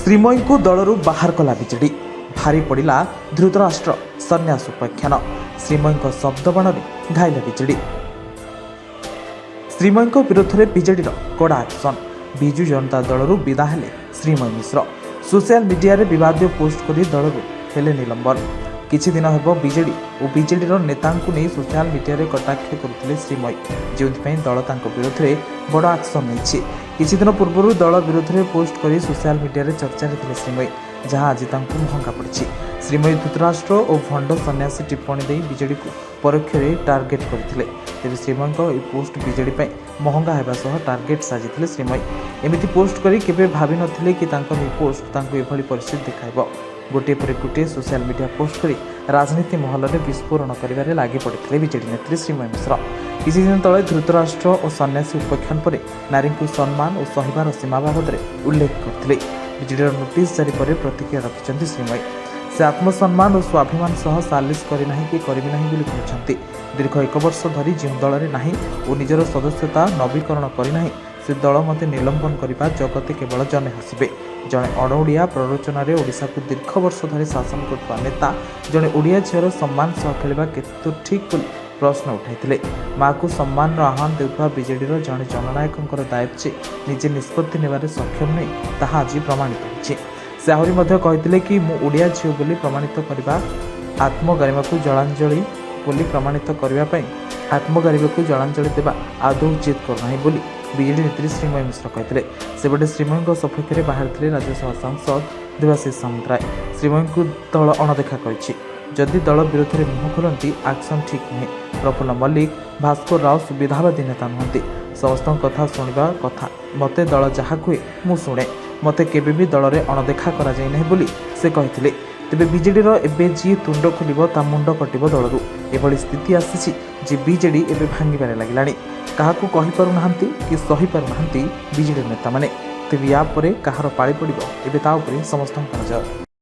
ଶ୍ରୀମୟୀଙ୍କୁ ଦଳରୁ ବାହାର କଲା ବିଜେଡି। ଭାରି ପଡ଼ିଲା ଧୃତରାଷ୍ଟ୍ର ସନ୍ନ୍ୟାସ ଉପାଖ୍ୟାନ। ଶ୍ରୀମୟୀଙ୍କ ଶବ୍ଦବାଣରେ ଘାଇଲା ବିଜେଡି। ଶ୍ରୀମୟୀଙ୍କ ବିରୋଧରେ ବିଜେଡିର କଡ଼ା ଆକ୍ସନ। ବିଜୁ ଜନତା ଦଳରୁ ବିଦା ହେଲେ ଶ୍ରୀମୟୀ ମିଶ୍ର। ସୋସିଆଲ ମିଡିଆରେ ବିବାଦୀୟ ପୋଷ୍ଟ କରି ଦଳରୁ ହେଲେ ନିଲମ୍ବନ। କିଛି ଦିନ ହେବ ବିଜେଡି ଓ ବିଜେଡିର ନେତାଙ୍କୁ ନେଇ ସୋସିଆଲ ମିଡିଆରେ କଟାକ୍ଷ କରୁଥିଲେ ଶ୍ରୀମୟୀ, ଯେଉଁଥିପାଇଁ ଦଳ ତାଙ୍କ ବିରୋଧରେ ବଡ଼ ଆକ୍ସନ ନେଇଛି। କିଛି ଦିନ ପୂର୍ବରୁ ଦଳ ବିରୋଧରେ ପୋଷ୍ଟ କରି ସୋସିଆଲ ମିଡିଆରେ ଚର୍ଚ୍ଚାରେ ଥିଲେ ଶ୍ରୀମୟୀ, ଯାହା ଆଜି ତାଙ୍କୁ ମହଙ୍ଗା ପଡ଼ିଛି। ଶ୍ରୀମୟୀ ଧୃତରାଷ୍ଟ୍ର ଓ ଭଣ୍ଡ ସନ୍ନ୍ୟାସୀ ଟିପ୍ପଣୀ ଦେଇ ବିଜେଡିକୁ ପରୋକ୍ଷରେ ଟାର୍ଗେଟ୍ କରିଥିଲେ। ତେବେ ଶ୍ରୀମୟୀଙ୍କ ଏହି ପୋଷ୍ଟ ବିଜେଡି ପାଇଁ ମହଙ୍ଗା ହେବା ସହ ଟାର୍ଗେଟ୍ ସାଜିଥିଲେ ଶ୍ରୀମୟୀ। ଏମିତି ପୋଷ୍ଟ କରି କେବେ ଭାବିନଥିଲେ କି ତାଙ୍କର ଏହି ପୋଷ୍ଟ ତାଙ୍କୁ ଏଭଳି ପରିସ୍ଥିତି ଦେଖାଇବ। ଗୋଟିଏ ପରେ ଗୋଟିଏ ସୋସିଆଲ ମିଡିଆ ପୋଷ୍ଟ କରି ରାଜନୀତି ମହଲରେ ବିସ୍ଫୋରଣ କରିବାରେ ଲାଗି ପଡ଼ିଥିଲେ ବିଜେଡି ନେତ୍ରୀ ଶ୍ରୀମୟୀ ମିଶ୍ର। କିଛି ଦିନ ତଳେ ଧୃତରାଷ୍ଟ୍ର ଓ ସନ୍ନ୍ୟାସୀ ଉପାଖ୍ୟାନ ପରେ ନାରୀଙ୍କୁ ସମ୍ମାନ ଓ ସହିବାର ସୀମା ବାବଦରେ ଉଲ୍ଲେଖ କରିଥିଲେ। ବିଜେଡିର ନୋଟିସ୍ ଜାରି ପରେ ପ୍ରତିକ୍ରିୟା ରଖିଛନ୍ତି ଶ୍ରୀମୟୀ। ସେ ଆତ୍ମସମ୍ମାନ ଓ ସ୍ୱାଭିମାନ ସହ ସାଲିସ କରିନାହିଁ କି କରିବି ନାହିଁ ବୋଲି କହିଛନ୍ତି। ଦୀର୍ଘ ଏକ ବର୍ଷ ଧରି ଯେଉଁ ଦଳରେ ନାହିଁ ଓ ନିଜର ସଦସ୍ୟତା ନବୀକରଣ କରିନାହିଁ, ସେ ଦଳ ମୋତେ ନିଲମ୍ବନ କରିବା ଜଗତେ କେବଳ ଜନେ ହସିବେ। ଜଣେ ଅଣଓଡ଼ିଆ ପ୍ରରୋଚନାରେ ଓଡ଼ିଶାକୁ ଦୀର୍ଘ ବର୍ଷ ଧରି ଶାସନ କରୁଥିବା ନେତା ଜଣେ ଓଡ଼ିଆ ଝିଅର ସମ୍ମାନ ସହ ଖେଳିବା କେତେ ଠିକ୍ ବୋଲି ପ୍ରଶ୍ନ ଉଠାଇଥିଲେ। ମାକୁ ସମ୍ମାନର ଆହ୍ୱାନ ଦେଉଥିବା ବିଜେଡିର ଜଣେ ଜନନାୟକଙ୍କର ଦାୟିତ୍ୱ ଯେ ନିଜେ ନିଷ୍ପତ୍ତି ନେବାରେ ସକ୍ଷମ ନୁହେଁ, ତାହା ଆଜି ପ୍ରମାଣିତ ହୋଇଛି। ସେ ଆହୁରି ମଧ୍ୟ କହିଥିଲେ କି ମୁଁ ଓଡ଼ିଆ ଝିଅ ବୋଲି ପ୍ରମାଣିତ କରିବା ଆତ୍ମଗରିମାକୁ ଜଳାଞ୍ଜଳି ବୋଲି ପ୍ରମାଣିତ କରିବା ପାଇଁ ଆତ୍ମଗରିମାକୁ ଜଳାଞ୍ଜଳି ଦେବା ଆଦୌ ଉଚିତ କରୁନାହିଁ ବୋଲି ବିଜେଡି ନେତ୍ରୀ ଶ୍ରୀମୟୀ ମିଶ୍ର କହିଥିଲେ। ସେପଟେ ଶ୍ରୀମୟୀଙ୍କ ସପକ୍ଷରେ ବାହାରିଥିଲେ ରାଜ୍ୟସଭା ସାଂସଦ ଦେବାଶିଷ ସାମନ୍ତରାୟ। ଶ୍ରୀମୟୀଙ୍କୁ ଦଳ ଅଣଦେଖା କରିଛି। ଯଦି ଦଳ ବିରୋଧରେ ମୁହଁ ଖୋଲନ୍ତି, ଆକ୍ସନ୍ ଠିକ୍ ନୁହେଁ। ପ୍ରଫୁଲ୍ଲ ମଲ୍ଲିକ, ଭାସ୍କର ରାଓ ସୁବିଧାବାଦୀ ନେତା ନୁହନ୍ତି। ସମସ୍ତଙ୍କ କଥା ଶୁଣିବା କଥା। ମୋତେ ଦଳ ଯାହା କୁହେ, ମୁଁ ଶୁଣେ। ମୋତେ କେବେ ବି ଦଳରେ ଅଣଦେଖା କରାଯାଇ ନାହିଁ ବୋଲି ସେ କହିଥିଲେ। ତେବେ ବିଜେଡିର ଏବେ ଯିଏ ତୁଣ୍ଡ ଖୋଲିବ, ତା ମୁଣ୍ଡ କଟିବ ଦଳରୁ। ଏଭଳି ସ୍ଥିତି ଆସିଛି ଯେ ବିଜେଡି ଏବେ ଭାଙ୍ଗିବାରେ ଲାଗିଲାଣି। କାହାକୁ କହିପାରୁନାହାନ୍ତି କି ସହିପାରୁନାହାନ୍ତି ବିଜେଡି ନେତାମାନେ। ତେବେ ୟା ପରେ କାହାର ପାଳି ପଡ଼ିବ, ଏବେ ତା ଉପରେ ସମସ୍ତଙ୍କ ନଜର।